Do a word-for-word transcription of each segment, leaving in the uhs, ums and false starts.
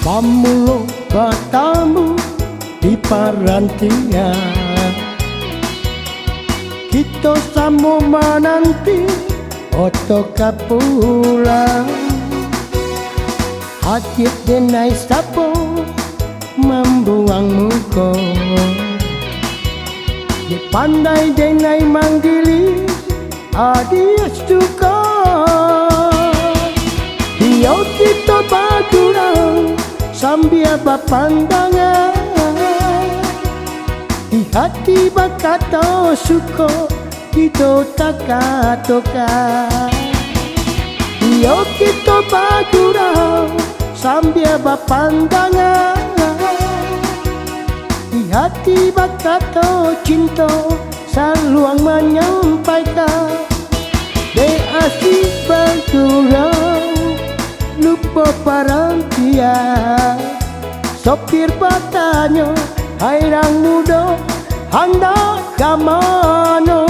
Pamulo batamu di parantian, kito samo mananti oto ka pulang. Hajik denai sapo mambuang muko, dek pandai denai manggili adias tu ko. Iyo kito bagurau sambia bapandangan, di hati bakato suko, kito takatokan. Iyo kito bagurau sambia bapandangan, di hati bakato cinto, saluang manyampaikan. Dek asik bagurau, lupo parantian. Sopir batanyo, "Hai rang mudo, handak ka mano?"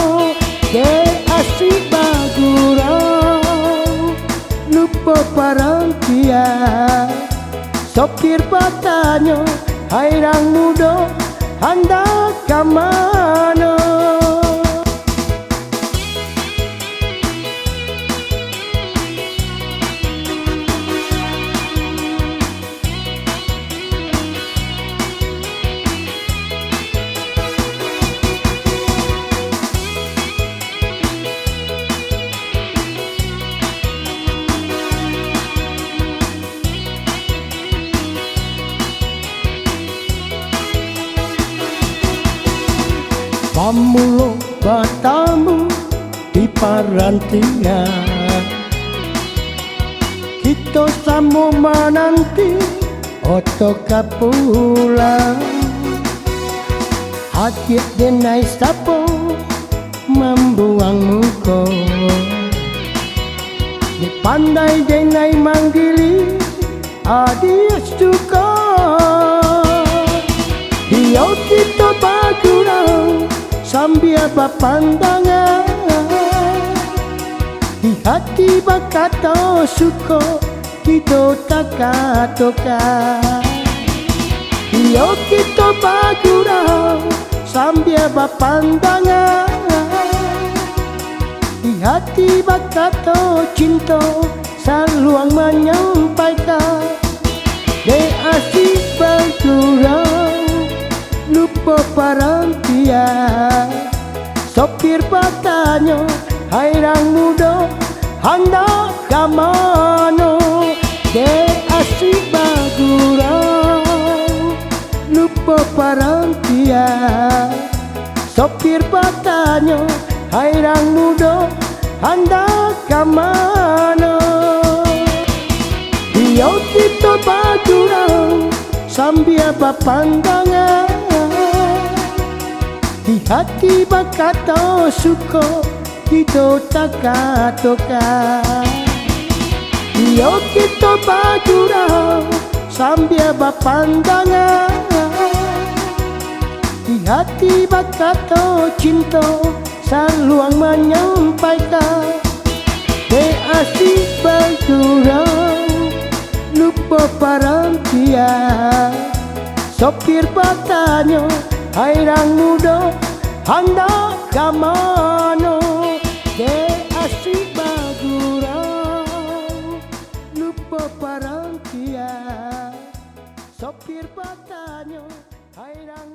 Dek asik bagurau, lupo parantian. Sopir batanyo, "Hai rang mudo, handak ka mano?" Pamulo batamu di parantian, kito samo mananti oto ka pulang. Hajik denai sapo mambuang muko, dek pandai denai manggili adias tu ko. Iyo kito bagurau sambia bapandangan, di hati bakato suko, kito takatokan. Iyo kito bagurau sambia bapandangan, di hati bakato cinto, saluang manyampaikan. Dek asik bagurau, lupo parantian. Sopir batanyo, "Hai rang mudo, handak ka mano?" Dek asik bagurau, lupo parantian. Sopir batanyo, "Hai rang mudo, handak ka mano?" Iyo kito bagurau sambia bapandangan, di hati bakato suko, kito takatokan. Iyo kito bagurau sambia bapandangan, di hati bakato cinto, saluang manyampaikan. Dek asik bagurau, lupo parantian. Sopir batanyo, "Hai rang mudo, handak ka mano?" Dek asik bagurau, lupo parantian. Sopir batanyo, "Hai rang